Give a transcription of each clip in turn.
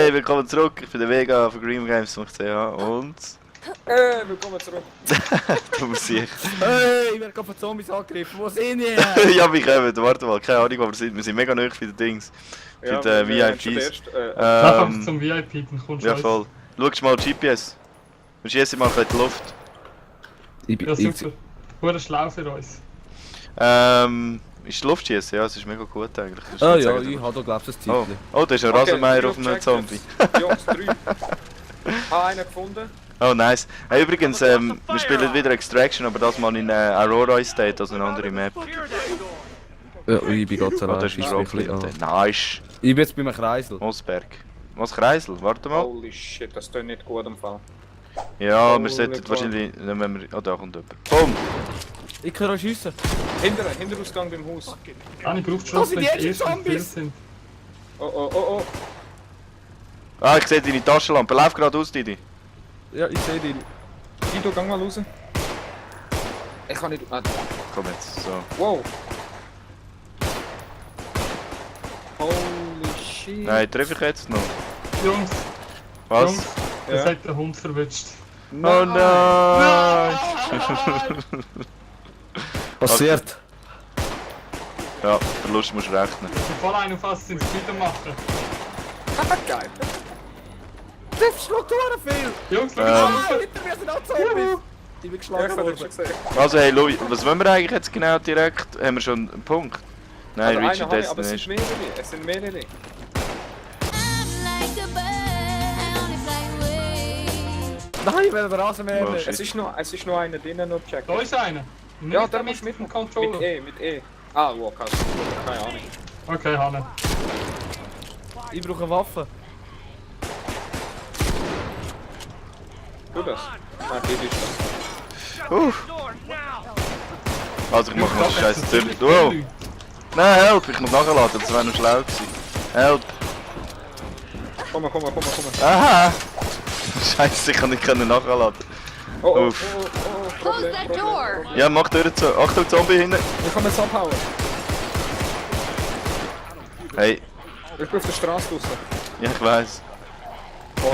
Hey, willkommen zurück. Ich bin der Vega von greengames.ch und... willkommen zurück. du Musik. Hey, ich werde gerade von Zombies angegriffen. Wo sind die? Ja, wir kommen. Warte mal, keine Ahnung, wo wir sind. Wir sind mega nahe für die Dings. Für die VIPs. Lauf einfach zum VIP, dann kommst du Ja, voll. Schau mal GPS. Wir schießen mal ein bisschen in die Luft. Ja, super. Hure schlau für uns. Ist Luftschießen? Ja, es ist mega gut eigentlich. Das ist Ah nicht ja, sagen, ich habe da glaube ich ein Oh, Zeitchen. oh, da ist ein Rasenmäher auf einem Zombie. Jungs, 3. Einen gefunden. Oh, nice. Hey, übrigens, wir spielen wieder Extraction, aber das mal in Aurora Estate, also eine andere Map. Ja, ich bin Gott sei Oh, Dank. das ist ein Rocklit. Nice. Ich bin jetzt bei einem Kreisel. Moosberg. Was Kreisel? Warte mal. Holy shit, das tut nicht gut im Fall. Ja, Holy wir sollten God. wahrscheinlich... Dann wenn wir... Oh, da kommt jemand. Boom! Ich kann euch schiessen. Hinterausgang beim Haus. Ich brauche Das schon, sind wenn die die ersten ersten Kills Zombies. sind. Oh. Ah, ich sehe deine Taschenlampe. Lauf gerade aus, Didi. Ja, ich sehe die. Guido, gang mal raus. Ich kann nicht... Ah, Komm jetzt, so. wow. Holy shit. Nein, treffe ich jetzt noch. Jungs, Was? Jungs, das Ja. hat der Hund verwünscht. Oh nein! Passiert. Ja, Verlust musst du rechnen. Ich bin voll ein und fast ins Video machen. Geil. Das schlägt sehr viel. Jungs, schau Ähm. mal. Hinter mir sind auch Zombies. Ich bin Ja, geschlagen ich hab worden. schon gesehen. Also, hey, Louis, was wollen wir eigentlich jetzt genau direkt? Haben wir schon einen Punkt? Nein, Also Richie einen habe ich, aber es sind Destination. mehrere. Es sind mehrere. Nein, ich will den Rasenmäher Oh, nicht. shit. Es ist nur einer drinnen, nur checken. Da ist einer. Ja, der muss mit mit dem Controller. Mit E. Ah, wow, keine Ahnung. Okay, Hanne. Ich brauche eine Waffe. Tu das. Nein, die ist Also, ich mach noch scheiße Tür. Oh! Nein, help! Ich muss nachladen, das wäre noch schlau gewesen. Help! das. Komm mal. Aha! Scheiße, ich kann nicht nachladen. Oh, Uff. Problem. Ja, mach Tür zu. Achtung, Zombie hinten! Ich kann jetzt abhauen. Hey, Ich bin auf der Straße raus. ja, ich weiss.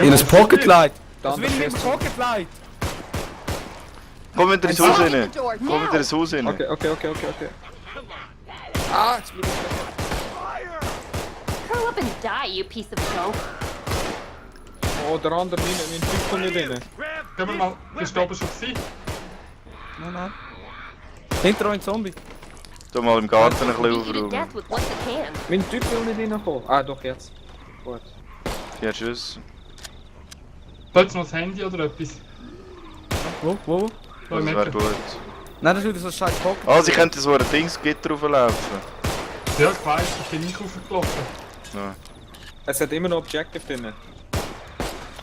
In ein Pocketlight. Dann Was will ich mit dem Pocketlight? Komm wieder ins Haus rein! Komm wieder ins Haus rein! Okay. Ah, jetzt bin ich... Grow up and die, you piece of junk. Oh, der andere mein Typ kommt nicht rein. Können wir mal, bist du oben schon gewesen? Nein. Hinter euch ein Zombie. Tu mal im Garten ein Beat bisschen you to aufräumen. death with what you can. Mein Typ will nicht reinkommen. Ah, doch, jetzt. Gut. Ja, tschüss. Sollst du noch das Handy oder etwas? Wo? Da Das im wäre Ecke. gut. Nein, das ist wieder so ein scheiß Pocket. Ah, sie könnten so ein Dingsgitter rauflaufen. Ja, ich weiss, ich bin nicht raufgelaufen. Ja. Es hat immer noch Objective drin.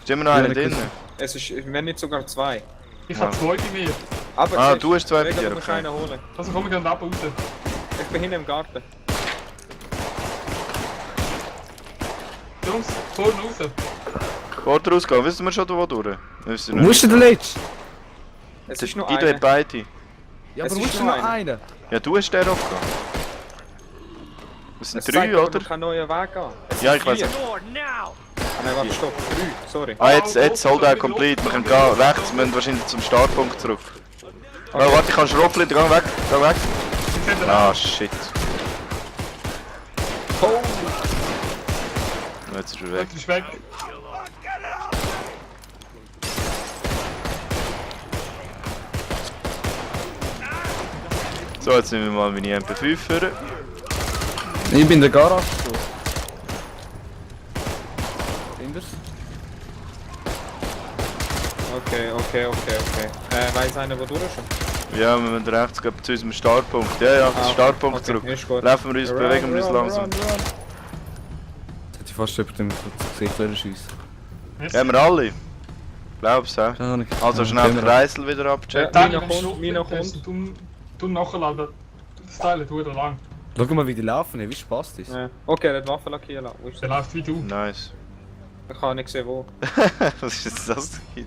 Ist immer noch einer Ja, drin? Es ist, wenn nicht sogar zwei. Ich habe zwei bei mir. Aber Ah, siehst du hast zwei bei Wegen dir, du musst okay. einen holen. Also komm, wir gehen ab raus. Ich bin hinten im Garten. Jungs, vorne raus. Wo rausgehen? Wissen wir schon, wo durch? Wissen wir Wo ist denn der Letzte? Es ist nur Guido hat einer. beide. Ja, Es aber wo ist ist denn nur noch einer? Ja, du hast den aufgegangen. Das sind Es drei, zeigt aber, oder? man kann neuen Weg gehen. Es Ja, sind ich weiß. vier. Ah, nein, warte, stopp. 3, sorry. Ah, jetzt hold out complete. Wir können gehen. Rechts, wir müssen wahrscheinlich zum Startpunkt zurück. Oh, warte, ich kann schroffeln. Geh weg. Geh weg. Ich sehe den Ah, shit. Holy. Jetzt ist er weg. Jetzt ist weg. So, jetzt nehmen wir mal meine MP5 für. Ich bin in der Garage. Findest Okay. Weiss einer, wo du schon? Ja, wir müssen rechts gehen zu unserem Startpunkt. Ja, zum Startpunkt okay, zurück. ist gut. Laufen wir uns, bewegen wir uns langsam. Jetzt hätte ich fast jemand ins Gesicht schiessen. Merci. Haben wir alle? Glaubst du? Ja, nicht. Also schnell den Kreisel wieder abchecken. Meiner Dani, kommt, meiner kommt. Du nachladen. Das Teil dauert lang. Schau mal, wie die laufen, wie Spaß das ist. Ja. Okay, er hat Waffe lackieren lassen. Wo ist Der der? läuft wie du. Nice. Ich kann nicht sehen, wo. Was ist das? Ich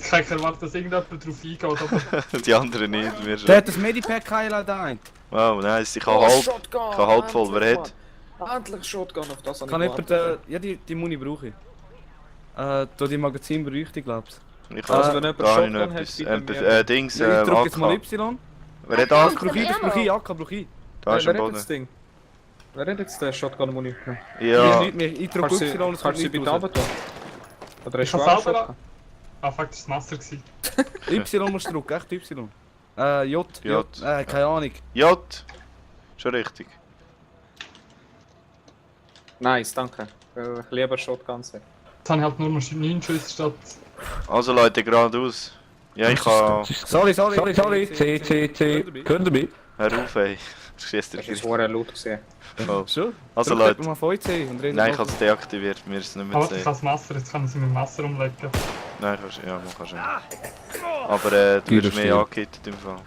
kann erwarten, dass irgendjemand drauf eingeht, aber Die anderen nicht, wir Der schon. hat das Medipack Highlight ein. Wow, nice. Ich Oh, habe halb voll. Wer hat? Endlich Shotgun, auf das habe Kann ich jemand, gewartet. ja die Muni brauche ich. Da die Magazin bräuchte ich, glaub's. Ich Also, habe wenn jemand da noch Shotgun etwas. hat, bitte mir. Dings, Ich drücke jetzt mal AK. Y. Wer hat Das AK? brauche ich, AK brauche ich. Da ist Wer am hat Boden. das Ding? Wer hat jetzt den Shotgun-Muni genommen? Ja, Ich drücke Kannst du Y und es kommt sie nicht bitte raus. runter tun? Oder Ich hast du kann auch selber Shotgun? Ah, fuck, das war das Master gewesen. Y musst du drücken, echt Y. J. J. Keine Ahnung. J. Schon richtig. Nice, danke. Ich liebe Shotguns. Jetzt habe ich halt nur 9 Schüsse statt... Also Leute, geradeaus. Ja, ich kann... Sorry. C. Könnt ihr mich? Hör auf, ey. Du schießt Das dir ist hure laut gesehen. voll. Schon? Also Drück Leute, mal 5C und reden nein, ich habe es deaktiviert, mir ist es nicht mehr Aber zu ich sehen. habe das Messer, jetzt kann ich sie mit dem Messer umlegen. Nein, kannst, ja, man kann schon. Aber du wirst Gyro mehr angehittet im Fall.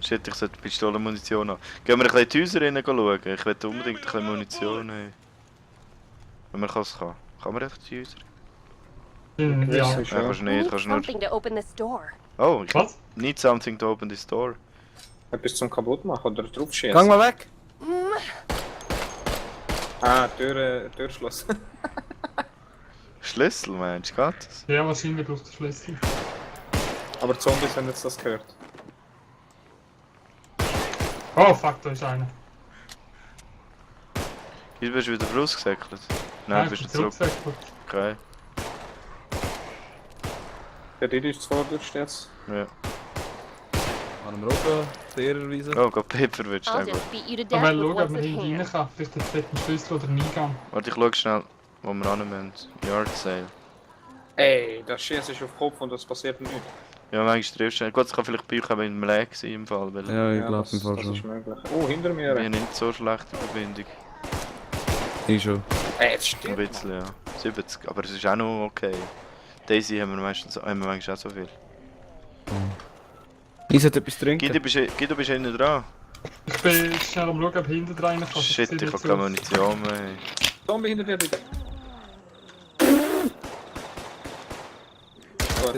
Shit, ich sollte Pistolenmunition haben. Gehen wir ein bisschen in die Häuser rein schauen? Ich will unbedingt ein bisschen Munition haben. Wenn man es kann. Kann man echt die Häuser? Ja. Nein, Ja. kannst du We nicht, need kannst nur... something to open this door. Oh, ich Was? need something to open this door. Etwas zum kaputt machen oder drauf schießen? Gang mal weg! Ah, Türschloss. Schlüssel, meinst du, geht das? Ja, wahrscheinlich braucht der Schlüssel. Aber die Zombies haben jetzt das gehört. Oh fuck, da ist einer. Jetzt bist du wieder rausgesäckelt. Nein, bist du ich zurück. bin zurückgesäckelt. Okay, Der Didi ist zuvorderst jetzt. ja. An dem Rocken, fairerweise. Oh, gerade Pepper willst du I'll auch gut. just beat you to Aber death with schau, ob what's man at hinten rein hand. kann. Vielleicht hat dort ein Schlüssel oder ein Eingang. Warte, ich schau schnell, wo wir ran müssen. Yard Sale. Ey, das Schießen ist auf Kopf und das passiert nicht. Ja, manchmal triffst du. Gut, es kann vielleicht bei euch auch mit dem Lag sein im Fall, weil Ja, ich glaube das, im Fall das ist schon. möglich. Oh, hinter mir. wir haben nicht so schlechte Verbindung. Ich schon. Ey, jetzt Ein stimmt. bisschen, ja. 70, aber es ist auch noch okay. Daisy haben wir manchmal auch so viel. Ich sollte etwas trinken. Guido, bist du hinten dran? Ich bin schnell am schauen, ob hinten rein kann. Shit, ich hab keine Munition mehr. Zombie hinter dir, Didi.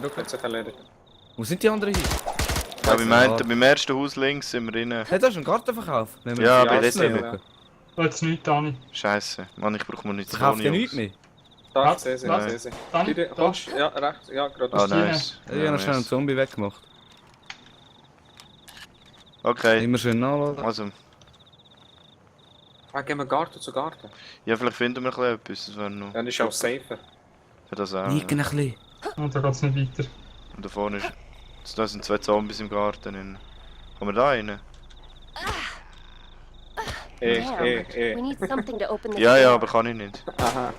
Gut, hat sich erledigt. Wo sind die anderen hier? Ja, beim ersten Haus links sind wir drin. Hey, da ist ein Gartenverkauf. Nehmen wir Ja, die bei Arzt dort nehmen. eben. Da jetzt nichts, Dani. Scheiße, Mann, ich brauche Munition. Verkauft ja Jungs. nichts mehr. Da, Was? sehe sie, Was? sehe sie. Dani, Didi, da. kommst du? Ja, rechts, ja, gerade. Ah, Das hier. nice. Ich habe noch schnell einen Zombie weggemacht. Okay, Immer schön nachladen. also, Ah, gehen wir Garten zu Garten. ja, vielleicht finden wir ein bisschen etwas. Das wäre noch. Ja, das ist auch safer. Für das auch. Liegen Ja. ein bisschen. Und da geht es nicht weiter. Und da vorne ist. Da sind 2 Zombies im Garten. Kann man da rein? We need something to open this Ja, ja, door. aber kann ich nicht. Aha.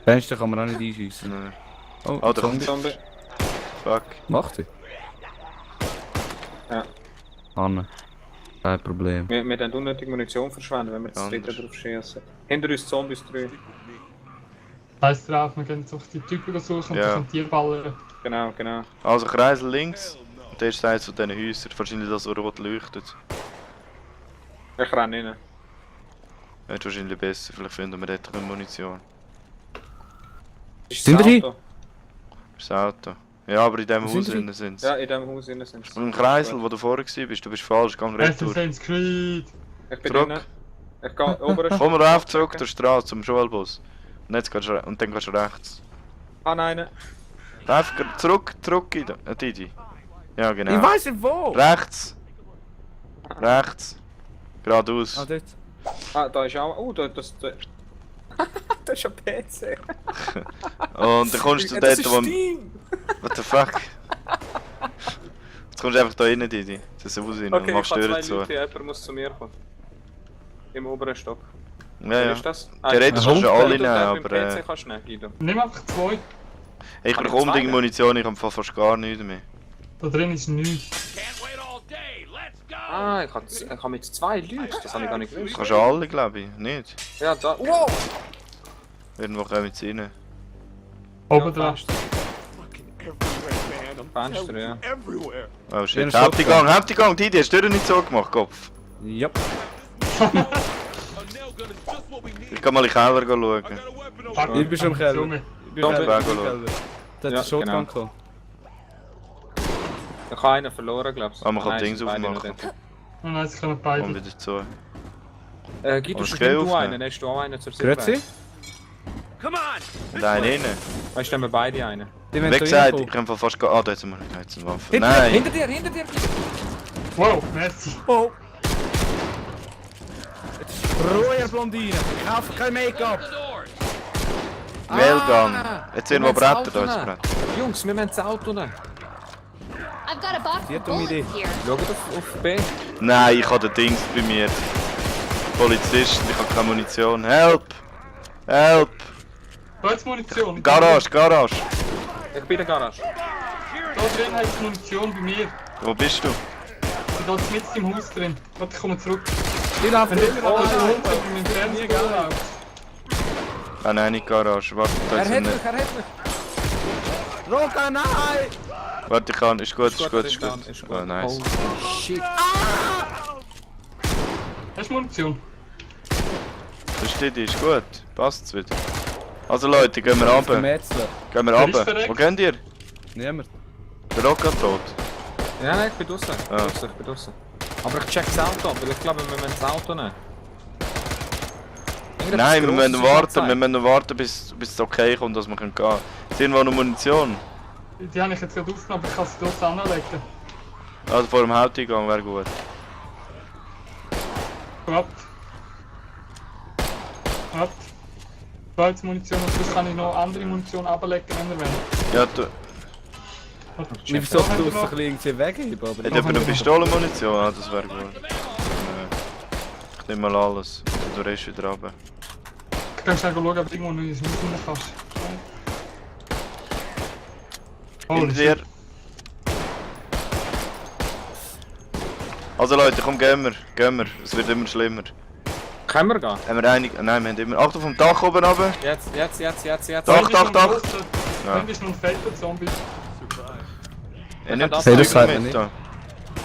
Fenster kann man auch nicht einschiessen. Nein. Oh, Oh, da Zombie. kommt. Zombie. Fuck. Macht sie? Ja. Anne. Kein Problem. Wir haben unnötig Munition verschwenden, wenn wir das dritte Anders. drauf schießen. Hinter uns Zombies 3. Heißt drauf, wir gehen jetzt auf die Typen suchen und Ja. dann die ballern. Genau, genau. Also Kreisel links. Und der ist eines von diesen Häusern. Wahrscheinlich das, so rot leuchtet. Ich renne rein. Wäre wahrscheinlich besser. Vielleicht finden wir dort eine Munition. Ist Sind das wir hier? Auto? Das Auto. Ja, aber in diesem Wo sind Haus sie? drinnen sind sie. Ja, in diesem Haus innen sind sie. Im Kreisel, wo du vorher warst, du bist falsch, gang retour. Assassin's Creed! Ich bin Zurück. drinnen. Ich gehe oben. Komm rauf zurück zur Straße zum Schulbus. Und, jetzt gehst du und dann gehst du rechts. Ah nein. Rauf, zurück, Guido. Didi. Ja, genau. Ich weiß nicht wo! Rechts. Rechts. Geradeaus. Ah, dort. Ah, da ist auch. Oh, das. Das ist ein PC. Und dann kommst du Das dort, ist wo... Steam! What the fuck? Jetzt kommst du einfach da rein, Didi. Das ist Haus rein und Okay, ich machst habe die 2 Tür zu. Leute, jemand muss zu mir kommen. Im oberen Stock. Ja, Wer ja. ist das? Theoretisch Ah, kannst du alle du nehmen, darfst mit aber... dem PC kannst du nehmen, Guido. Nimm einfach 2. Ich Kann ich brauche unbedingt zwei Munition, ich habe fast gar nichts mehr. Da drin ist nichts. Ah, ich habe mit 2 Leuten, das habe ich gar nicht gewusst. Kannst du alle, glaube ich, nicht? Ja, da. Wow! Irgendwo kommen sie rein. Oben dran. Fenster, ja. Oh Wie shit, ein Shotgun. hab die Gang, Didi, hast du die Tür nicht so gemacht, Kopf? Ja. Ich kann mal in den Keller schauen. Fuck, Ich bin schon im Keller. Junge. Ich bin im Zombie. Keller. Ich bin im Keller. Da hat Ja, der Shotgun genau. gekommen. Ich habe einen verloren, glaube ich. Ah, man kann Nein, Dings sind beide aufmachen. noch dort. Und jetzt kommen Und beide. wieder zu. Guido, Was schon geh nimm du aufnehmen? einen, hast du auch einen zur Silber? Grüezi. Und einen innen. Weißt du, nehmen wir beide einen. Die Wie wollen gesagt, da ich kann fast gar... Ah, da jetzt haben wir jetzt eine Waffe. Hinter Nein! Hinter dir, Guido! Wow, merci. Oh! Ruhe, Blondine! Ich kaufe kein Make-up! Wellgun! Jetzt sind wir wir Bretter, müssen da ist das das Auto Brett. Jungs, wir müssen das Auto nehmen. I've got a box Die of hat dumme bullets Idee. here. Schaut auf B. Nein, ich habe den Dings bei mir. Polizist, ich habe keine Munition. Help! Help! Da ist Munition. Garage, Garage! Ich bin in der Garage. Da drin hat es Munition bei mir. Wo bist du? Ich bin da mit im Haus drin. Warte, ich komme zurück. Die laufen Wenn nicht du da runter in den Fernseher gehst. Ah nein, nicht Garage. Warte, da Er ist hat er mich, nicht. er hat mich. Roca, nein! Warte, ich kann. Ist gut, ist gut, er ist down, gut. ist Oh, nice. Holy shit. Hast du Munition? Das steht, ist gut. Passt's wieder. Also Leute, gehen wir runter. Metzler. Gehen wir Wer ist runter. verreckt? Wo geht ihr? Niemand. Der Rocker tot. Ja, nein, ich bin draußen. Ah. Ich bin draußen. Aber ich check das Auto ab, weil ich glaube, wir müssen das Auto nehmen. Irgendetwas Nein, wir Grosses müssen ist warten. Wir angezeigt. müssen warten, bis es okay kommt, dass wir gehen können. Sind irgendwo noch Munition? Die habe ich jetzt gerade aufgenommen, aber ich kann sie dort anlegen. Also vor dem Haupteingang wäre gut. Warte. Warte. Da jetzt Munition und sonst kann ich noch andere Munition ablegen, wenn ihr wollt. Ja, du. Warte, Wir versuchen uns ein bisschen irgendwie wegheben, aber Hat jemand eine Pistolenmunition? Ah, das wäre gut. Ich nehme mal alles. Du rest wieder runter. Ich kann schnell schauen, ob du irgendwo noch etwas mitnehmen kannst. Hinter dir. Also Leute, komm, gehen wir. Gehen wir. Es wird immer schlimmer. Können wir gehen? Haben wir einig? Nein, wir haben immer... Achtung vom Dach oben runter. Jetzt. Doch, doch, doch. Ja. Dann ist noch ein fetter Zombie. Er nimmt das Hey, das Zeug sagt man mit nicht. da.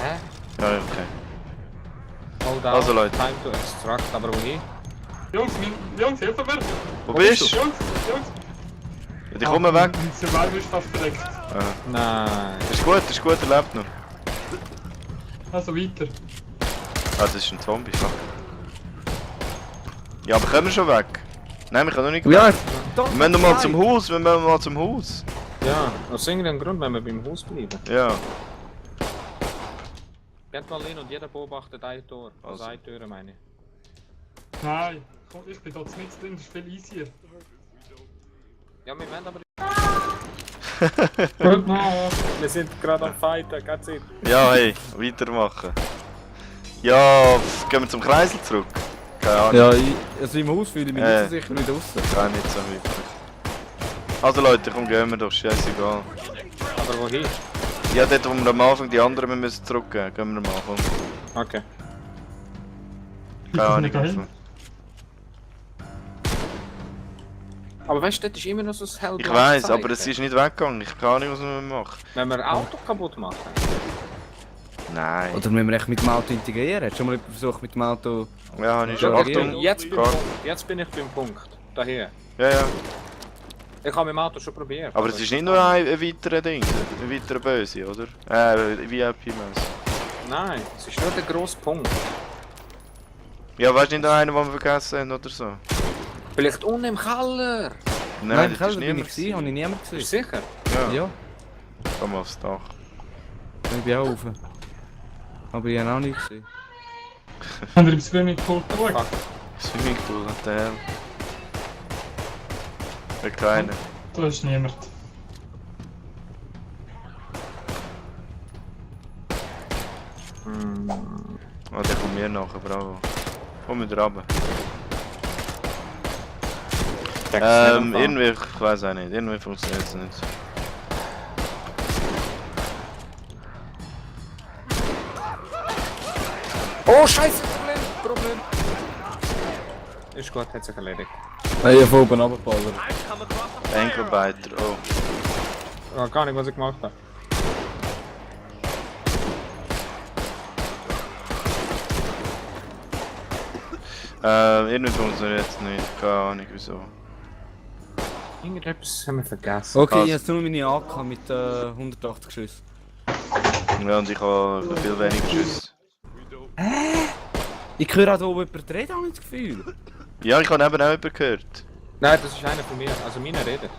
Hä? Ja, okay. Hold down. Also, Leute. Time to extract, aber wohin? Jungs, hilf mir! Wo bist du? Jungs! Ja, die kommen weg. Mein Survivor ist fast verreckt. Ah. Nein. Ist gut, er lebt noch. Also weiter. Ah, das ist ein Zombie, fuck. Ja, aber können wir schon weg? Nein, wir können noch nicht weg. Ja, doch! Wir müssen noch mal zum Haus, wir müssen mal zum Haus. Ja, aus irgendeinem Grund, wenn wir beim Haus bleiben. Ja. Geht mal hin und jeder beobachtet ein Tor. Also Also. eine Tür, meine ich. Nein, komm, ich bin dort mit drin, das ist viel easier. Ja, wir wollen aber... Gut, no. Wir sind gerade am Fighten, geht's hin? Ja, hey, weitermachen. Ja, gehen wir zum Kreisel zurück? Keine Ahnung. Ja, also im Haus fühle ich mich nicht so sicher wie draussen. Keine nicht so wirklich. Also Leute, komm, gehen wir doch, scheißegal. Aber wohin? Ja, dort wo wir am Anfang die anderen wir müssen zurückgehen. Gehen wir mal, komm. Okay. Keine Ahnung. dahin. Aber weißt du, das ist immer noch so ein Hell. Ich weiss, aber es ist nicht weggegangen. Ich habe keine Ahnung, was wir machen. Wenn wir Auto kaputt machen. Nein. Oder müssen wir echt mit dem Auto integrieren? Hast du schon mal versucht mit dem Auto... Ja, habe ich Ja, schon. okay. Achtung. Jetzt bin ich beim Punkt. Daher. Ja, ja. Ich habe mit dem Auto schon probiert. Aber es ist nicht nur ein weiterer Ding, ein weiterer Böse, oder? VIP-Mess. Nein, es ist nur der grosse Punkt. Ja, weißt du nicht einer, den wir vergessen haben oder so? Vielleicht unten im Keller. Nein, das da bin ich niemand gewesen, habe ich niemand Bist du gesehen. sicher? Ja, Ja, komm aufs Dach. ich bin auch rauf. Aber ich habe auch nicht gesehen. Haben wir im Swimmingpool geschaut? Fuck. Swimmingpool, what the hell? Für keinen. Da ist niemand. Oh, der kommt mir nachher, bravo. Komm wieder runter. Irgendwie, ich weiß auch nicht, irgendwie funktioniert es nicht. Oh, Scheiße, Problem. Ist gut, hat sich erledigt. Hey, ich habe oben runtergefallen. Enkelbiter, oh. Ja, gar nicht, was ich gemacht habe. Irgendwie funktioniert es nicht, keine Ahnung wieso. Irgendetwas haben wir vergessen. Okay, Also- ich habe jetzt nur meine AK mit 180 Schüssen. Ja, und ich habe viel weniger Schüsse. Ich höre auch hier oben jemanden reden, habe ich das Gefühl. Ja, ich habe eben auch jemanden gehört. Nein, das ist einer von mir. Also meiner redet.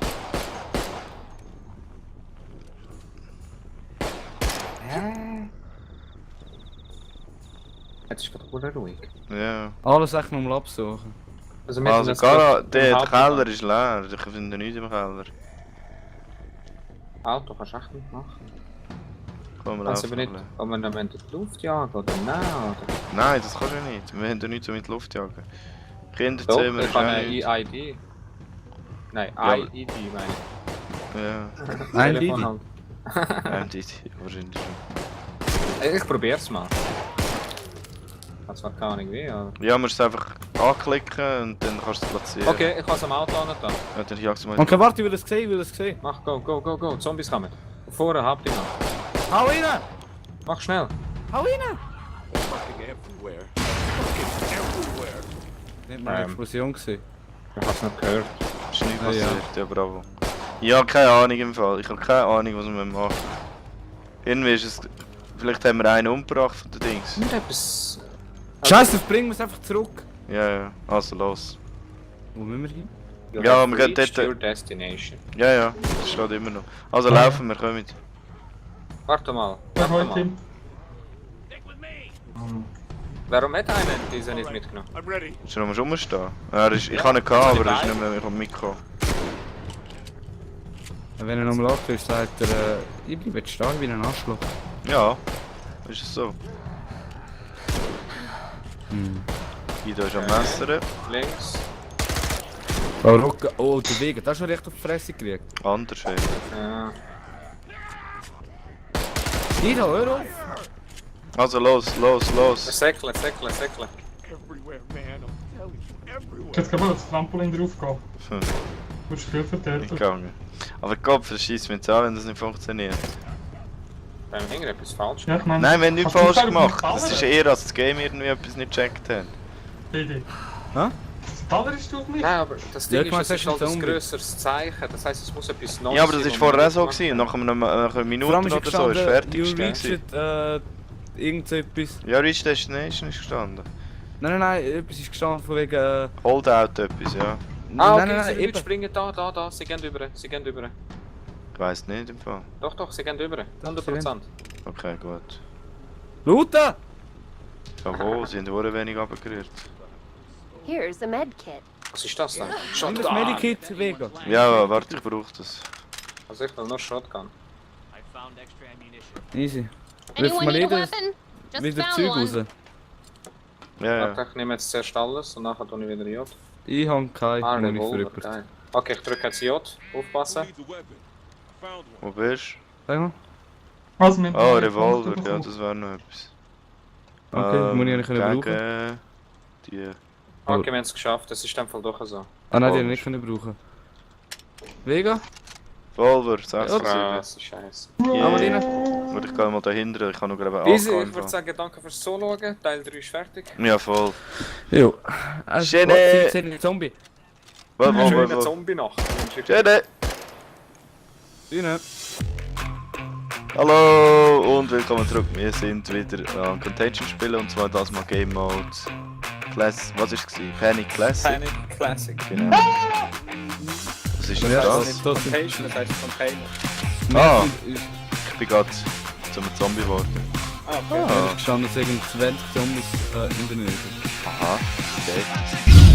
Jetzt ist gerade ruhig. Ja. Alles echt noch mal absuchen. Also, wir Also, sind jetzt der im Keller Hauptgang. ist leer. Ich finde nichts im Keller. Auto kannst du echt nicht machen. Komm, Kannst du lauf aber nicht, mal. ob man dann in die Luft jagen oder nein, oder? Nein, das kannst du nicht. Wir haben ja nichts so mit der Luft jagen. Doch, Kinderzimmer ich ist kann auch eine nicht. EID. Nein, Ja, IED meine Ja, ich. Ein Telefon Didi. halt. MDT wahrscheinlich schon. Ich probier's mal. Hat zwar keine Ahnung wie, aber... Ja, musst du es einfach anklicken und dann kannst du es platzieren. Okay, ich kann am Auto an da. Ja, dann jagst du mal. Okay, warte, ich will das sehen, ich will das sehen. Mach, go, go, go, go. Zombies kommen. Vorne, habt ihr noch. Hau rein! Mach schnell. Hau rein! Nicht mal eine Explosion gesehen. Ich hab's nicht gehört. Ist nicht Ja, passiert, ja bravo. Ja, keine Ahnung im Fall. Ich habe keine Ahnung, was wir machen. Irgendwie ist es... Vielleicht haben wir einen umgebracht von den Dings. Nicht etwas... Scheiße, bringen wir es einfach zurück. Ja, ja. Also los. Wo müssen wir hin? You Ja, have wir gehen reached dort- your destination. Ja, ja. Das steht immer noch. Also laufen wir, kommen. Warte mal. Ja, Warte hoi mal. Tim. Warum hat einer diese nicht mitgenommen? Schon noch rumstehen? Ja, ich habe ihn gehabt, aber er ist nicht mehr ich habe mitgekommen. Wenn er nochmal abkriegt, sagt er, ich bleibe jetzt stehen, ich bin ein Arschloch. Ja, ist es so. Guido ist am Messern. Links. Oh, Rocca, oh, der Wege, das ist schon recht auf die Fresse gekriegt. Anders hey. Ja. Guido, hör auf! Also los. Säckle. Ich hätte gerade das Trampolin drauf gehen. Hm, Du hast viel verteilt. gegangen. Aber Kopf, das schießt mich an, wenn das nicht funktioniert. Beim Hänger etwas falsch. Ja, ich meine, Nein, wir haben nichts kannst du falsch selber gemacht. nicht Das ist ballern? eher, dass das Game irgendwie etwas nicht gecheckt hat. Didi. Hä? Ballerst du auf mich? Nein, aber das Ja, Ding ich meine, ist, es ist halt das ein ist ein grösseres Zeichen. Das heisst, es muss etwas Neues Ja, aber das sein, ist wo man vorher auch nicht so gemacht gewesen. hat. Nach einer Minute Vor allem ist oder so ist gestanden, fertig you gewesen. reached, irgendetwas. Ja, Reach Destination ist gestanden. Nein, etwas ist gestanden von wegen, Holdout etwas, ja. Ah, okay, nein, die Leute eben. springen da. Sie gehen über. Ich weiss nicht im Fall. Doch, sie gehen über. 100%. Okay, gut. Lauter! Jawohl, sie haben sehr wenig runtergerührt. Here's a med kit. Was ist das denn? Nimm das Shotgun. Medikit, Vega. Ja, warte, ich brauche das. Also ich will nur Shotgun. Easy. Wirf Anyone mal need a wieder, weapon? Just wieder found Zeug one. raus. Ja, Warte, ich nehme jetzt zuerst alles und nachher tue ich wieder J. Ich habe keine Ah, Muni für Revolver, jemanden. geil. Okay, ich drücke jetzt J. Aufpassen. wo bist Sag mal. Also, wir du? haben Oh, die Revolver, Punkte ja, bekommen. das wäre noch etwas. Okay, Muni habe ich können brauchen. Gegen die... Okay, wir haben es geschafft. Das ist in dem Fall doch so. Ah nein, die habe ich nicht können brauchen. Vega? Revolver, 6 Krass, Scheiße. Aber rein. Gut, ich gehe mal dahinter, ich kann noch gerade Easy, AK ich würde sagen, danke fürs Zuschauen. Teil 3 ist fertig. Ja, voll. Jo. Schöne- Warte, sind Zombie. Schöne Zombie-Nacht. Schöne! Rein. Hallo und willkommen zurück. Wir sind wieder an Contention spielen und zwar das mal Game Mode Class. Was ist es? Panic Classic. Panic Classic. Genau. Was ist denn Ja, das? das sind Contagion, das heisst Container. Ah. Ist Ich bin gerade zum Zombie geworden. Ah, okay. gestanden, es sind 20 Zombies in der Nähe. Aha, okay.